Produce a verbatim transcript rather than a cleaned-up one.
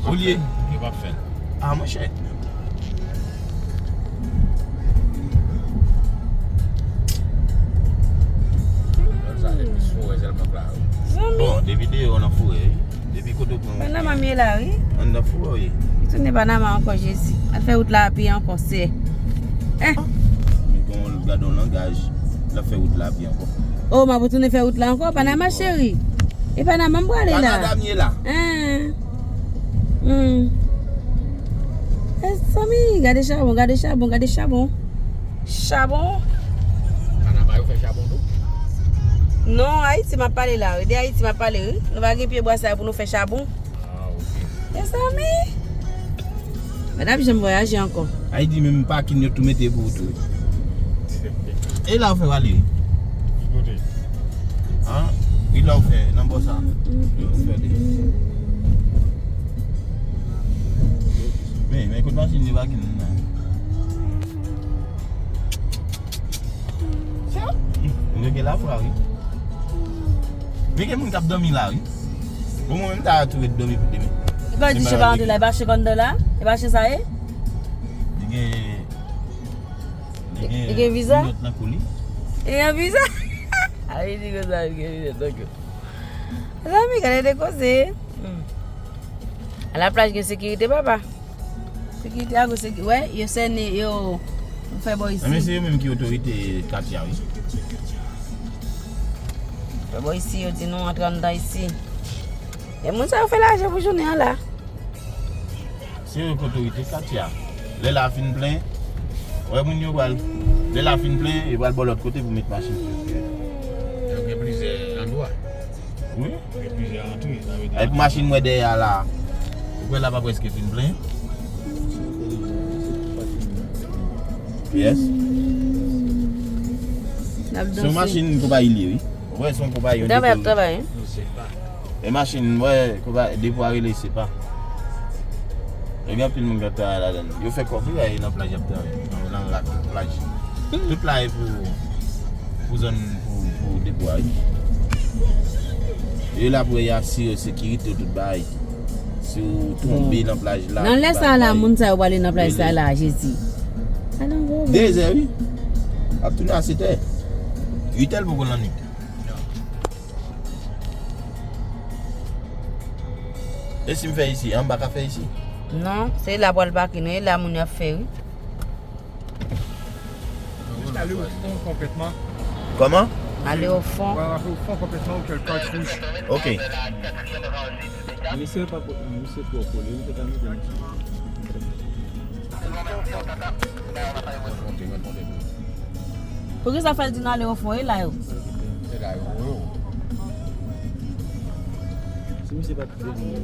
Olye. Yo p ap fè l. Ah, monchè. Zanmi. Bon, depi deyò nan forè, wi. Depi kote w pran. Panama m ye la, wi. Anndan forè w ye. Li tounen Panama ankò, Jezi. Al fè wout la a pye ankò, sè. Eh. Li gon, gade yon langaj. L ap fè wout la a pye ankò. Oh, m ap retounen fè wout la ankò. Panama, cheri. E Panama m prale la. Kanada m ye la. Hein. Hmm. Mezanmi, gade chabon, gade chabon, gade chabon. Chabon. Panama yo fè chabon tou? Non, Ayiti m ap pale la, wi. De Ayiti m ap pale, wi. Nou pa gen pye bwa sa yo pou nou fè chabon. Ah, ok. Mezanmi. Mwen ap janm vwayaje ankò. Ayiti menm pakin yo tou mete pou ou tou. E la ou fè wale? Ki kote? An? Wi, la ou fè nan bò sa. Ou fè de. Men, men kote machin li pakin nan. Yo gen lafwa, wi. Men gen moun k ap dòmi la, wi. Bon, mwen menm ta tou ret dòmi pou demen. E pa di chen pa rantre la, e pa chen k anndan la? E pa chen sa ye? Li gen, li gen, li gen viza? Linèt nan kou li. Li gen viza? A, li di konsa, li gen linèt nan kou. Zanmi, gade de koze. Hmm. A la plaj gen sekirite, papa. Sekirite a go seki-, wè, yo sène, yo fè bò isi. Men se yo menm ki otorite katye a, wi. Fè bò isi, yo di nou antre anndan isi. E moun sa yo fè lajan pou jounen an la. Se yo k otorite katye a. Lè la fin plen, wè moun yo pral, lè la fin plen, yo pral bò lòt kote pou met machin. Yo gen plizyè andwa. Wi. Gen plizyè antre, sa vle di. Epi machin mwen dèyè a la. Ou wè la pa prèske fin plen. Yes. Se yon machin konpayi li ye, wi. Ou wè, se yon konpayi, yon depo. Travay ap travay, wi. E machin, m wè, konpayi, depo a rele Sepa. E gen anpil moun k ap travay ladan l. Yo fè kòb, wi, nan plaj y ap travay. Nan, nan rak, plaj. Tout la e pou, pou zòn, pou, pou depo a, wi. Yo la pou y asire sekirite tout bagay. Si w tonbe nan plaj la, nan lè sa la, moun sa yo prale nan plaj sa la, Jezi. Sa nan gwo. Dezè, wi. Ap tounen a sèt è. Uit è l poko nan nwit. E si m fè isi, an m pa ka fè isi? Non, se la pral pake nou, e la moun yo ap fè, wi. Juste aller au fond complètement. Comment? Aller au fond. Voilà, au fond complètement, ou fè l cartouche. Ok. Misye pa ko-, misye twò kole, ou te ka mete misye. Poukisa fè l di n ale ofon, e la yo? E la yo, yo. Si misye pa t vini,